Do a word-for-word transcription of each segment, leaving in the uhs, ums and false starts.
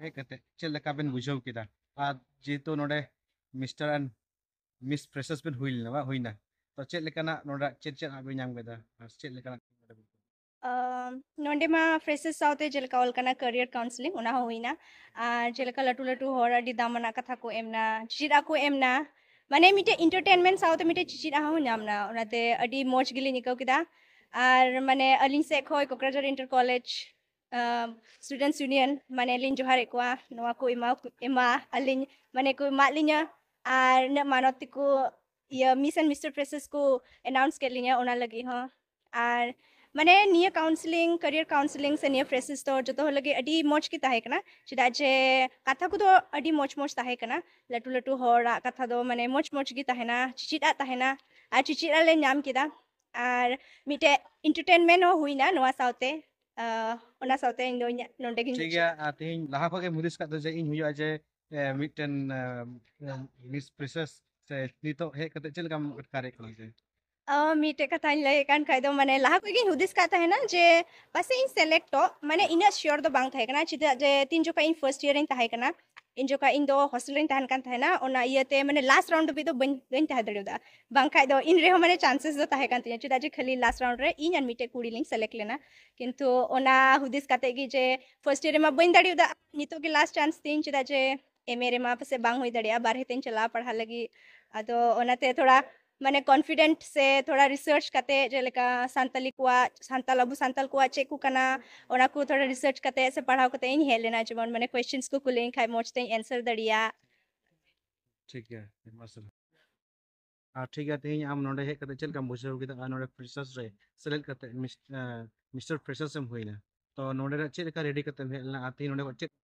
ᱦᱮᱡ ᱠᱟᱛᱮ ᱪᱮᱫ ᱞᱮᱠᱟ ᱵᱮᱱ ᱵᱩᱡᱷᱟᱹᱣ ᱠᱮᱫᱟ? ᱟᱨ ᱡᱮᱦᱮᱛᱩ ᱱᱚᱰᱮ ᱢᱤᱥᱴᱟᱨ ᱮᱱᱰ ᱢᱤᱥ ᱯᱷᱨᱮᱥᱟᱨᱥ ᱵᱮᱱ ᱦᱩᱭ ᱞᱮᱱᱟ, ᱵᱟᱝ ᱦᱩᱭᱱᱟ, ᱛᱚ ᱪᱮᱫ ᱞᱮᱠᱟᱱᱟᱜ ᱱᱚᱰᱮ ᱪᱮᱫ ᱪᱮᱫ ᱦᱟᱸᱜ ᱵᱮᱱ ᱧᱟᱢ ᱠᱮᱫᱟ ᱟᱨ ᱪᱮᱫ ᱞᱮᱠᱟᱱᱟᱜ ᱱᱚᱰᱮ ᱵᱮᱱ ᱟᱢ, ᱱᱚᱸᱰᱮ ᱢᱟ ᱯᱷᱨᱮᱥᱟᱨᱥ ᱥᱟᱶᱛᱮ ᱡᱮᱞᱮᱠᱟ ᱚᱞ ᱠᱟᱱᱟ ᱠᱮᱨᱤᱭᱟᱨ ᱠᱟᱣᱩᱱᱥᱮᱞᱤᱝ, ᱚᱱᱟ ᱦᱚᱸ ᱦᱩᱭᱱᱟ᱾ ᱟᱨ ᱡᱮᱞᱮᱠᱟ ᱞᱟᱹᱴᱩ ᱞᱟᱹᱴᱩ ᱦᱚᱲ ᱟᱹᱰᱤ ᱫᱟᱢᱟᱱᱟᱜ ᱠᱟᱛᱷᱟ ᱠᱚ ᱮᱢᱱᱟ, ᱪᱮᱫ ᱟᱜ ᱠᱚ ᱮᱢᱱᱟ, ᱢᱟᱱᱮ ᱢᱤᱫᱴᱮᱡ ᱮᱱᱴᱟᱨᱴᱮᱱᱢᱮᱱᱴ ᱥᱟᱶᱛᱮ ᱢᱤᱫᱴᱮᱡ ᱪᱮᱫ ᱟᱜ ᱦᱚᱸ ᱧᱟᱢ ᱱᱟ, ᱚᱱᱟᱛᱮ ᱟᱹᱰᱤ ᱢᱚᱡᱽ ᱜᱮᱞᱤᱧ ᱟᱹᱭᱠᱟᱹᱣ ᱠᱮᱫᱟ᱾ ᱟᱨ ᱢᱟᱱᱮ ᱟᱹᱞᱤᱧ ᱥᱮᱫ ᱠᱷᱚᱡ ᱠᱳᱠᱨᱟᱡᱷᱟᱨ ᱤᱱᱴᱟᱨ ᱠᱚᱞᱮᱡᱽ ᱥᱴᱩᱰᱮᱱᱴᱥ ᱤᱭᱩᱱᱤᱭᱚᱱ ᱢᱟᱱᱮ ᱞᱤᱧ ᱡᱚᱦᱟᱨᱮᱫ ᱠᱚᱣᱟ, ᱱᱚᱣᱟ ᱠᱚ ᱮᱢᱟ ᱮᱢᱟ ᱟᱹᱞᱤᱧ, ᱢᱟᱱᱮ ᱠᱚ ᱮᱢᱟᱫ ᱞᱤᱧᱟ᱾ ᱟᱨ ᱤᱱᱟᱹᱜ ᱢᱟᱱᱚᱛ ᱛᱮᱠᱚ ᱤᱭᱟᱹ ᱢᱤᱥ ᱮᱱᱰ ᱢᱤᱥᱴᱟᱨ ᱯᱷᱨᱮᱥᱟᱨᱥ ᱠᱚ ᱮᱱᱟᱣᱩᱱᱥ ᱠᱮᱫ ᱞᱤᱧᱟ, ᱚᱱᱟ ᱞᱟᱹᱜᱤᱫ ᱦᱚᱸ᱾ ᱟᱨ ᱢᱟᱱᱮ ᱱᱤᱭᱟᱹ ᱠᱟᱣᱩᱱᱥᱮᱞᱤᱝ, ᱠᱮᱨᱤᱭᱟᱨ ᱠᱟᱣᱩᱱᱥᱮᱞᱤᱝ ᱥᱮ ᱱᱤᱭᱟᱹ ᱯᱷᱨᱮᱥᱟᱨᱥ ᱫᱚ ᱡᱚᱛᱚ ᱦᱚᱲ ᱞᱟᱹᱜᱤᱫ ᱟᱹᱰᱤ ᱢᱚᱡᱽ ᱜᱮ ᱛᱟᱦᱮᱸ ᱠᱟᱱᱟ, ᱪᱮᱫᱟᱜ ᱡᱮ ᱠᱟᱛᱷᱟ ᱠᱚᱫᱚ ᱟᱹᱰᱤ ᱢᱚᱡᱽ ᱢᱚᱡᱽ ᱛᱟᱦᱮᱸ ᱠᱟᱱᱟ, ᱞᱟᱹᱴᱩ ᱞᱟᱹᱴᱩ ᱦᱚᱲᱟᱜ ᱠᱟᱛᱷᱟ ᱫᱚ ᱢᱟᱱᱮ ᱢᱚᱡᱽ ᱢᱚᱡᱽ ᱜᱮ ᱛᱟᱦᱮᱱᱟ, ᱪᱮᱪᱮᱫ ᱟᱜ ᱛᱟᱦᱮᱱᱟ, ᱟᱨ ᱪᱮᱪᱮᱫ ᱟᱜ ᱞᱮ ᱧᱟᱢ ᱠᱮᱫᱟ᱾ ᱟᱨ ᱢᱤᱫᱴᱮᱡ ᱮᱱᱴᱟᱨᱴᱮᱱᱢᱮᱱᱴ ᱦᱚᱸ ᱦᱩᱭᱱᱟ ᱱᱚᱣᱟ ᱥᱟᱶᱛᱮ᱾ ᱟᱸ, ᱚᱱᱟ ᱥᱟᱶᱛᱮ ᱤᱧ ᱫᱚ ᱤᱧᱟᱹᱜ ᱱᱚᱰᱮ ᱜᱤᱧ ᱴᱷᱤᱠ ᱜᱮᱭᱟ᱾ ᱢᱩᱪᱟᱹᱫ᱾ ᱟᱨ ᱛᱮᱦᱮᱧ ᱞᱟᱦᱟ ᱠᱷᱚᱱ ᱜᱮᱢ ᱦᱩᱫᱤᱥ ᱠᱟᱜ ᱛᱟᱦᱮᱸ ᱡᱮ ᱤᱧ ᱦᱩᱭᱩᱜᱼᱟ ᱡᱮ, ᱮ, ᱢᱤᱫᱴᱮᱱ, ᱮ, ᱢᱤᱥ ᱯᱷᱨᱮᱥᱟᱨᱥ, ᱥᱮ ᱱᱤᱛᱚᱜ ᱦᱮᱡ ᱠᱟᱛᱮ ᱪᱮᱫ ᱞᱮᱠᱟᱢ ᱟᱴᱠᱟᱨᱮᱫ ᱠᱟᱱᱟ ᱡᱮ? ᱟᱸ, ᱢᱤᱫᱴᱮᱡ ᱠᱟᱛᱷᱟᱧ ᱞᱟᱹᱭᱮᱫ ᱠᱟᱱ ᱠᱷᱟᱡ ᱫᱚ, ᱢᱟᱱᱮ, ᱞᱟᱦᱟ ᱠᱷᱚᱡ ᱜᱤᱧ ᱦᱩᱫᱤᱥ ᱠᱟᱜ ᱛᱟᱦᱮᱱᱟ ᱡᱮ ᱯᱟᱥᱮᱡ ᱤᱧ ᱥᱮᱞᱮᱠᱴᱚᱜ, ᱢᱟᱱᱮ, ᱤᱱᱟᱹᱜ ᱥᱤᱭᱳᱨ ᱫᱚ ᱵᱟᱝ ᱛᱟᱦᱮᱸ ᱠᱟᱱᱟ, ᱪᱮᱫᱟᱜ ᱡᱮ ᱛᱤᱱ ᱡᱚᱠᱷᱚᱡ ᱤᱧ ᱯᱷᱟᱨᱥᱴ ᱤᱭᱟᱨ ᱨᱤᱧ ᱛᱟᱦᱮᱸ ᱠᱟᱱᱟ, ᱤᱱ ᱡᱚᱠᱷᱚᱡ ᱤᱧ ᱫᱚ ᱦᱳᱥᱴᱮᱞ ᱨᱤᱧ ᱛᱟᱦᱮᱱ ᱠᱟᱱ ᱛᱟᱦᱮᱱᱟ, ᱚᱱᱟ ᱤᱭᱟᱹᱛᱮ, ᱢᱟᱱᱮ, ᱞᱟᱥᱴ ᱨᱟᱣᱩᱱᱰ ᱫᱷᱟᱹᱵᱤᱡ ᱫᱚ ᱵᱟᱹᱧ, ᱵᱟᱹᱧ ᱛᱟᱦᱮᱸ ᱫᱟᱲᱮᱭᱟᱫᱟ᱾ ᱵᱟᱝᱠᱷᱟᱡ ᱫᱚ ᱤᱧ ᱨᱮᱦᱚᱸ, ᱢᱟᱱᱮ, ᱪᱟᱱᱥᱮᱥ ᱫᱚ ᱛᱟᱦᱮᱸ ᱠᱟᱱ ᱛᱤᱧᱟ, ᱪᱮᱫᱟᱜ ᱡᱮ ᱠᱷᱟᱹᱞᱤ ᱞᱟᱥᱴ ᱨᱟᱣᱩᱱᱰ ᱨᱮ ᱤᱧ ᱟᱨ ᱢᱤᱫᱴᱮᱡ ᱠᱩᱲᱤ ᱞᱤᱧ ᱥᱮᱞᱮᱠᱴ ᱞᱮᱱᱟ᱾ ᱠᱤᱱᱛᱩ ᱚᱱᱟ ᱦᱩᱫᱤᱥ ᱠᱟᱛᱮ ᱜᱮ ᱡᱮ ᱯᱷᱟᱨᱥᱴ ᱤᱭᱟᱨ ᱨᱮᱢᱟ ᱵᱟᱹᱧ ᱫᱟᱲᱮᱭᱟᱫᱟ, ᱱᱤᱛᱚᱜ ᱜᱮ ᱞᱟᱥᱴ ᱪᱟᱱᱥ ᱛᱤᱧ, ᱪᱮᱫᱟᱜ ᱡᱮ ᱮᱢ ᱮ ᱨᱮᱢᱟ ᱯᱟᱥᱮᱡ ᱵᱟᱝ ᱦᱩᱭ ᱫᱟᱲᱮᱭᱟᱜᱼᱟ, ᱵᱟᱨᱦᱮ ᱛᱮᱧ ᱪᱟᱞᱟᱜᱼᱟ ᱯᱟᱲᱦᱟᱜ ᱞᱟᱹᱜᱤᱫ᱾ ᱟᱫᱚ ᱚᱱᱟᱛᱮ ᱛᱷᱚᱲᱟ, ᱢᱟᱱᱮ, ᱠᱚᱱᱯᱷᱤᱰᱮᱱᱴ ᱥᱮ ᱛᱷᱚᱲᱟ ᱨᱤᱥᱟᱨᱪ ᱠᱟᱛᱮ, ᱡᱮᱞᱮᱠᱟ ᱥᱟᱱᱛᱟᱞᱤ ᱠᱚᱣᱟᱜ, ᱥᱟᱱᱛᱟᱞ, ᱟᱵᱚ ᱥᱟᱱᱛᱟᱞ ᱠᱚᱣᱟᱜ ᱪᱮᱫ ᱠᱚ ᱠᱟᱱᱟ, ᱚᱱᱟ ᱠᱚ ᱛᱷᱚᱲᱟ ᱨᱤᱥᱟᱨᱪ ᱠᱟᱛᱮ ᱥᱮ ᱯᱟᱲᱦᱟᱣ ᱠᱟᱛᱮ ᱤᱧ ᱦᱮᱡ ᱞᱮᱱᱟ, ᱡᱮᱢᱚᱱ, ᱢᱟᱱᱮ, ᱠᱚᱭᱮᱥᱪᱮᱱᱥ ᱠᱚ ᱠᱩᱞᱤᱧ ᱠᱷᱟᱡ ᱢᱚᱡᱽ ᱛᱮᱧ ᱮᱱᱥᱟᱨ ᱫᱟᱲᱮᱭᱟᱜ᱾ ᱴᱷᱤᱠ ᱜᱮᱭᱟ, ᱟᱭᱢᱟ ᱥᱟᱨᱦᱟᱣ᱾ ᱟᱨ ᱴᱷᱤᱠ ᱜᱮᱭᱟ, ᱛᱮᱦᱮᱧ ᱟᱢ ᱱᱚᱰᱮ ᱦᱮᱡ ᱠᱟᱛᱮ ᱪᱮᱫ ᱞᱮᱠᱟᱢ ᱵᱩᱡᱷᱟᱹᱣ ᱠᱮᱫᱟ? ᱟᱨ ᱱᱚᱰᱮ ᱯᱷᱨᱮᱥᱟᱨᱥ ᱨᱮ ᱥᱮᱞᱮᱫ ᱠᱟᱛᱮ ᱢᱤᱥ-, ᱮ, ᱢᱤᱥᱴᱟᱨ ᱯᱷᱨᱮᱥᱟᱨᱥ ᱮᱢ ᱦᱩᱭᱱᱟ, ᱛᱚ ᱱᱚᱰᱮ ᱨᱮ ᱪᱮᱫ ᱞᱮᱠᱟ ᱨᱮᱰᱤ ᱠᱟᱛᱮᱢ ᱦᱮᱡ ᱞᱮᱱᱟ ᱟᱨ ᱛᱮᱦᱮᱧ ᱱᱚᱰᱮ ᱠᱷᱚᱱ ᱪᱮᱫ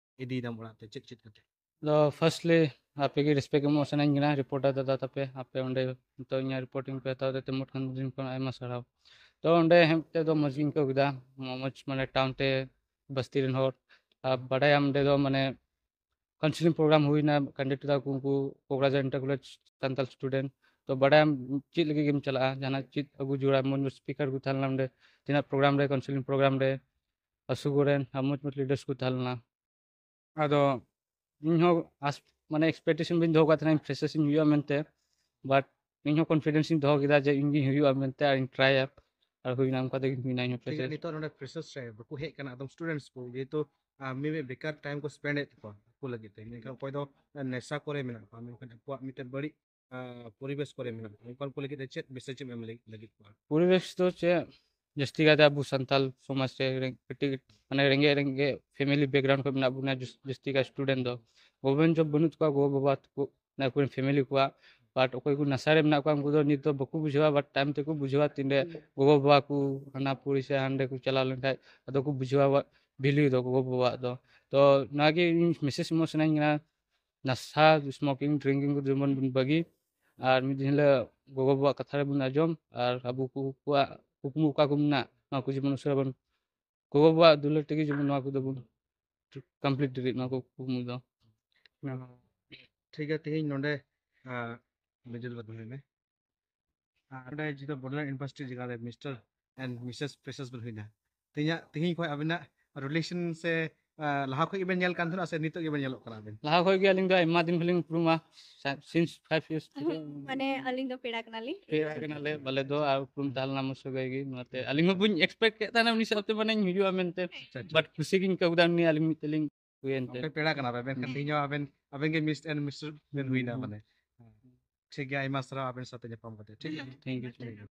ᱤᱫᱤᱭᱮᱫᱟᱢ ᱚᱲᱟᱜ ᱛᱮ, ᱪᱮᱫ ᱪᱮᱫ ᱠᱟᱛᱮ? ᱫᱚ ᱯᱷᱟᱨᱥᱴᱞᱤ ᱟᱯᱮ ᱜᱮ ᱨᱮᱥᱯᱮᱠᱴ ᱮᱢᱚᱜ ᱥᱟᱱᱟᱧ ᱠᱟᱱᱟ, ᱨᱤᱯᱳᱨᱴᱟᱨ ᱫᱟᱫᱟ ᱛᱟᱯᱮ, ᱟᱯᱮ ᱚᱸᱰᱮ ᱱᱤᱛᱚᱜ ᱤᱧᱟᱹᱜ ᱨᱤᱯᱳᱨᱴᱤᱝ ᱯᱮ ᱦᱟᱛᱟᱣ ᱛᱮ ᱢᱩᱴ ᱠᱷᱚᱱ ᱫᱤᱱ ᱠᱷᱚᱱ ᱟᱭᱢᱟ ᱥᱟᱨᱦᱟᱣ᱾ ᱛᱚ ᱚᱸᱰᱮ ᱦᱮᱡ ᱠᱟᱛᱮ ᱫᱚ ᱢᱚᱡᱽ ᱜᱤᱧ ᱟᱹᱭᱠᱟᱹᱣ ᱠᱮᱫᱟ, ᱢᱚᱡᱽ, ᱢᱟᱱᱮ, ᱴᱟᱣᱩᱱ ᱛᱮ ᱵᱟᱥᱛᱤ ᱨᱮᱱ ᱦᱚᱲ᱾ ᱟᱨ ᱵᱟᱰᱟᱭᱟᱢ, ᱚᱸᱰᱮ ᱫᱚ, ᱢᱟᱱᱮ, ᱠᱟᱣᱩᱱᱥᱮᱞᱤᱝ ᱯᱨᱳᱜᱨᱟᱢ ᱦᱩᱭᱱᱟ, ᱠᱮᱱᱰᱤᱰᱮᱴ ᱛᱟᱠᱚ, ᱩᱱᱠᱩ ᱠᱳᱠᱨᱟᱡᱷᱟᱨ ᱤᱱᱴᱟᱨ ᱠᱚᱞᱮᱡᱽ ᱥᱟᱱᱛᱟᱞ ᱥᱴᱩᱰᱮᱱᱴ᱾ ᱛᱚ ᱵᱟᱰᱟᱭᱟᱢ, ᱪᱮᱫ ᱞᱟᱹᱜᱤᱫ ᱜᱮᱢ ᱪᱟᱞᱟᱜᱼᱟ, ᱡᱟᱦᱟᱱᱟᱜ ᱪᱮᱫ ᱟᱹᱜᱩ ᱡᱚᱲᱟ, ᱢᱚᱡᱽ ᱢᱚᱡᱽ ᱥᱯᱤᱠᱟᱨ ᱠᱚ ᱛᱟᱦᱮᱸ ᱞᱮᱱᱟ ᱚᱸᱰᱮ, ᱛᱤᱱᱟᱹᱜ ᱯᱨᱳᱜᱨᱟᱢ ᱨᱮ, ᱠᱟᱣᱩᱱᱥᱮᱞᱤᱝ ᱯᱨᱳᱜᱨᱟᱢ ᱨᱮ, ᱟᱥᱩ ᱠᱚᱨᱮᱱ ᱟᱨ ᱢᱚᱡᱽ ᱢᱚᱡᱽ ᱞᱤᱰᱟᱨᱥ ᱠᱚ ᱛᱟᱦᱮᱸ ᱞᱮᱱᱟ᱾ ᱟᱫᱚ ᱤᱧ ᱦᱚᱸ ᱟᱥ ᱢᱟᱱᱮ ᱮᱠᱥᱯᱮᱠᱴᱮᱥᱚᱱ ᱵᱟᱹᱧ ᱫᱚᱦᱚ ᱟᱠᱟᱫ ᱛᱟᱦᱮᱱᱟ ᱯᱷᱨᱮᱥᱟᱨ ᱤᱧ ᱦᱩᱭᱩᱜᱼᱟ ᱢᱮᱱᱛᱮ, ᱵᱟᱴ ᱤᱧ ᱦᱚᱸ ᱠᱚᱱᱯᱷᱤᱰᱮᱱᱥ ᱤᱧ ᱫᱚᱦᱚ ᱠᱮᱫᱟ ᱡᱮ ᱤᱧ ᱜᱤᱧ ᱦᱩᱭᱩᱜᱼᱟ ᱢᱮᱱᱛᱮ, ᱟᱨᱤᱧ ᱴᱨᱟᱭᱟ᱾ ᱟᱨ ᱦᱩᱭᱱᱟ, ᱚᱱᱠᱟ ᱛᱮᱜᱮ ᱦᱩᱭᱱᱟ ᱤᱧ ᱦᱚᱸ ᱴᱷᱤᱠ ᱜᱮᱭᱟ, ᱯᱷᱨᱮᱥᱟᱨ᱾ ᱱᱤᱛᱚᱜ ᱱᱚᱰᱮ ᱯᱷᱨᱮᱥᱟᱨᱥ ᱨᱮ ᱵᱟᱠᱚ ᱦᱮᱡ ᱠᱟᱱᱟ ᱟᱫᱚᱢ ᱥᱴᱩᱰᱮᱱᱴᱥ ᱠᱚ, ᱡᱮᱦᱮᱛᱩ ᱟᱨ ᱢᱤᱢᱤᱫ ᱵᱮᱠᱟᱨ ᱴᱟᱭᱤᱢ ᱠᱚ ᱥᱯᱮᱱᱰ ᱮᱫ ᱛᱟᱠᱚᱣᱟ ᱟᱠᱚ ᱞᱟᱹᱜᱤᱫ ᱛᱮ, ᱢᱮᱱᱠᱷᱟᱱ ᱚᱠᱚᱭ ᱫᱚ ᱱᱮᱥᱟ ᱠᱚᱨᱮ ᱢᱮᱱᱟᱜ ᱠᱚᱣᱟ, ᱢᱮᱱᱠᱷᱟᱱ ᱟᱠᱚᱣᱟᱜ ᱢᱤᱫᱴᱮᱱ ᱵᱟᱹᱲᱤᱡ ᱟᱸ, ᱯᱚᱨᱤᱵᱮᱥ ᱠᱚᱨᱮ ᱢᱮᱱᱟᱜ ᱠᱚᱣᱟ, ᱚᱱᱠᱟᱱ ᱠᱚ ᱞᱟᱹᱜᱤᱫ ᱛᱮ ᱪᱮᱫ ᱢᱮᱥᱮᱡᱽ ᱮᱢ ᱞᱟᱹᱜᱤᱫ ᱠᱚᱣᱟ? ᱯᱚᱨᱤᱵᱮᱥ ᱫᱚ ᱪᱮᱫ, ᱡᱟᱹᱥᱛᱤ ᱠᱟᱭᱛᱮ ᱟᱵᱚ ᱥᱟᱱᱛᱟᱞ ᱥᱚᱢᱟᱡᱽ ᱨᱮ ᱨᱮᱸᱜ-, ᱠᱟᱹᱴᱤᱡ ᱢᱟᱱᱮ ᱨᱮᱸᱜᱮᱡ ᱨᱮᱸᱜᱮᱡ ᱯᱷᱮᱢᱮᱞᱤ ᱵᱮᱠᱜᱨᱟᱣᱩᱱᱰ ᱠᱷᱚᱱ ᱢᱮᱱᱟᱜ ᱵᱚᱱᱟ, ᱡᱟᱹᱥ-, ᱡᱟᱹᱥᱛᱤ ᱠᱟᱭ ᱥᱴᱩᱰᱮᱱᱴ ᱫᱚ ᱜᱚᱵᱷᱚᱨᱱᱢᱮᱱᱴ ᱡᱚᱵ ᱵᱟᱹᱱᱩᱜ ᱛᱟᱠᱚᱣᱟ ᱜᱚᱜᱚ ᱵᱟᱵᱟ ᱛᱟᱠᱚ, ᱚᱱᱟ ᱠᱚᱨᱮᱱ ᱯᱷᱮᱢᱮᱞᱤ ᱠᱚᱣᱟᱜ᱾ ᱵᱟᱴ ᱚᱠᱚᱭ ᱠᱚ ᱱᱟᱥᱟ ᱨᱮ ᱢᱮᱱᱟᱜ ᱠᱚᱣᱟ ᱩᱱᱠᱩ ᱫᱚ ᱱᱤᱛ ᱫᱚ ᱵᱟᱠᱚ ᱵᱩᱡᱷᱟᱹᱣᱟ, ᱵᱟᱴ ᱴᱟᱭᱤᱢ ᱛᱮᱠᱚ ᱵᱩᱡᱷᱟᱹᱣᱟ ᱛᱤᱱᱨᱮ ᱜᱚᱜᱚ ᱵᱟᱵᱟ ᱠᱚ ᱦᱟᱱᱟ ᱯᱩᱨᱤ ᱥᱮ ᱦᱟᱸᱰᱮ ᱠᱚ ᱪᱟᱞᱟᱣ ᱞᱮᱱᱠᱷᱟᱱ ᱟᱫᱚ ᱠᱚ ᱵᱩᱡᱷᱟᱹᱣᱟ ᱵᱷᱮᱞᱤᱭᱩ ᱫᱚ ᱜᱚᱜᱚ ᱵᱟᱵᱟᱣᱟᱜ ᱫᱚ᱾ ᱛᱚ ᱱᱚᱣᱟ ᱜᱮ ᱤᱧ ᱢᱮᱥᱮᱡᱽ ᱮᱢᱚᱜ ᱥᱟᱱᱟᱧ ᱠᱟᱱᱟ, ᱱᱟᱥᱟ ᱥᱢᱳᱠᱤᱝ ᱰᱨᱤᱝᱠᱤᱝ ᱠᱚ ᱡᱮᱢᱚᱱ ᱵᱚᱱ ᱵᱟᱹᱜᱤ, ᱟᱨ ᱢᱤᱫ ᱫᱤᱱ ᱦᱤᱞᱳᱜ ᱜᱚᱜᱚ ᱵᱟᱵᱟᱣᱟᱜ ᱠᱟᱛᱷᱟ ᱨᱮᱵᱚᱱ ᱟᱸᱡᱚᱢ, ᱟᱨ ᱟᱵᱚ ᱠᱚ ᱠᱚᱣᱟᱜ ᱠᱩᱠᱢᱩ ᱚᱠᱟ ᱠᱚ ᱢᱮᱱᱟᱜ ᱱᱚᱣᱟ ᱠᱚ ᱡᱮᱢᱚᱱ ᱩᱥᱟᱹᱨᱟ ᱵᱚᱱ ᱜᱚᱜᱚ ᱵᱟᱵᱟᱣᱟᱜ ᱫᱩᱞᱟᱹᱲ ᱛᱮᱜᱮ ᱡᱮᱢᱚᱱ ᱱᱚᱣᱟ ᱠᱚᱫᱚ ᱵᱚᱱ ᱠᱚᱢᱯᱞᱤᱴ ᱫᱟᱲᱮᱭᱟᱜ ᱱᱚᱣᱟ ᱠᱚ ᱠᱩᱠᱢᱩ ᱫᱚ᱾ ᱴᱷᱤᱠ ᱜᱮᱭᱟ, ᱛᱮᱦᱮᱧ ᱱᱚᱰᱮ ᱟᱸ, ᱢᱤᱰᱤᱞ ᱵᱟᱫ ᱦᱩᱭ ᱢᱮ᱾ ᱟᱨ ᱱᱚᱰᱮ ᱡᱮᱦᱮᱛᱩ ᱵᱚᱰᱳᱞᱮᱱᱰ ᱤᱭᱩᱱᱤᱵᱷᱟᱨᱥᱤᱴᱤ ᱡᱟᱭᱜᱟ ᱨᱮ ᱢᱤᱥᱴᱟᱨ ᱮᱱᱰ ᱢᱤᱥᱮᱥ ᱯᱷᱨᱮᱥᱟᱨᱥ ᱵᱮᱱ ᱦᱩᱭᱱᱟ, ᱛᱮᱦᱮᱧᱟᱜ ᱛᱮᱦᱮᱧ ᱠᱷᱚᱱ ᱟᱵᱤᱱᱟᱜ ᱨᱤᱞᱮᱥᱚᱱ ᱥᱮ ᱟᱸ, ᱞᱟᱦᱟ ᱠᱷᱚᱱ ᱜᱮᱵᱮᱱ ᱧᱮᱞ ᱠᱟᱱ ᱛᱟᱦᱮᱱᱟ ᱥᱮ ᱱᱤᱛᱚᱜ ᱜᱮᱵᱮᱱ ᱧᱮᱞᱚᱜ ᱠᱟᱱᱟ ᱟᱵᱮᱱ? ᱞᱟᱦᱟ ᱠᱷᱚᱱ ᱜᱮ ᱟᱹᱞᱤᱧ ᱫᱚ ᱟᱭᱢᱟ ᱫᱤᱱ ᱠᱷᱚᱱ ᱞᱤᱧ ᱩᱯᱨᱩᱢᱟ, since five years ᱛᱷᱮᱠᱮ᱾ ᱢᱟᱱᱮ ᱟᱹᱞᱤᱧ ᱫᱚ ᱯᱮᱲᱟ ᱠᱟᱱᱟᱞᱤᱧ᱾ ᱯᱮᱲᱟ ᱠᱟᱱᱟᱞᱮ ᱵᱟᱞᱮ ᱫᱚ, ᱟᱨ ᱩᱯᱨᱩᱢ ᱛᱟᱦᱮᱸ ᱞᱮᱱᱟ ᱢᱚᱡᱽ ᱥᱟᱹᱜᱟᱹᱭ ᱜᱮ, ᱚᱱᱟᱛᱮ ᱟᱹᱞᱤᱧ ᱦᱚᱸ ᱵᱟᱹᱧ ᱮᱠᱥᱯᱮᱠᱴ ᱠᱮᱫ ᱛᱟᱦᱮᱱᱟ ᱩᱱᱤ ᱥᱟᱶᱛᱮ ᱢᱟᱱᱮᱧ ᱦᱩᱭᱩᱜᱼᱟ ᱢᱮᱱᱛᱮ, ᱟᱪᱪᱷᱟ, ᱟᱪᱪᱷᱟ᱾ ᱵᱟᱴ ᱠᱩᱥᱤ ᱜᱤᱧ ᱟᱹᱭᱠᱟᱹᱣ ᱠᱮᱫᱟ ᱩᱱᱤ ᱟᱹᱞᱤᱧ ᱢᱤᱫ ᱛᱮᱞᱤᱧ ᱦᱩᱭᱮᱱ ᱛᱮ᱾ ᱟᱯᱮ ᱯᱮᱲᱟ ᱠᱟᱱᱟ ᱯᱮ, ᱢᱮᱱᱠᱷᱟᱱ ᱦᱩᱸ᱾ ᱛᱮᱦᱮᱧ ᱦᱚᱸ ᱟᱵᱮᱱ ᱟᱵᱮᱱ ᱜᱮ ᱢᱤᱥ ᱮᱱᱰ ᱢᱤᱥᱴᱟᱨ ᱵᱮᱱ ᱦᱩᱭᱱᱟ ᱦᱩᱸ᱾ ᱢᱟᱱᱮ᱾ ᱴᱷᱤᱠ ᱜᱮᱭᱟ, ᱟᱭᱢᱟ ᱥᱟᱨᱦᱟᱣ ᱟᱵᱮᱱ ᱥᱟᱶᱛᱮ ᱧᱟᱯᱟᱢ ᱠᱟᱛᱮ, ᱴᱷᱤᱠ ᱜᱮᱭᱟ? Thank you, thank you᱾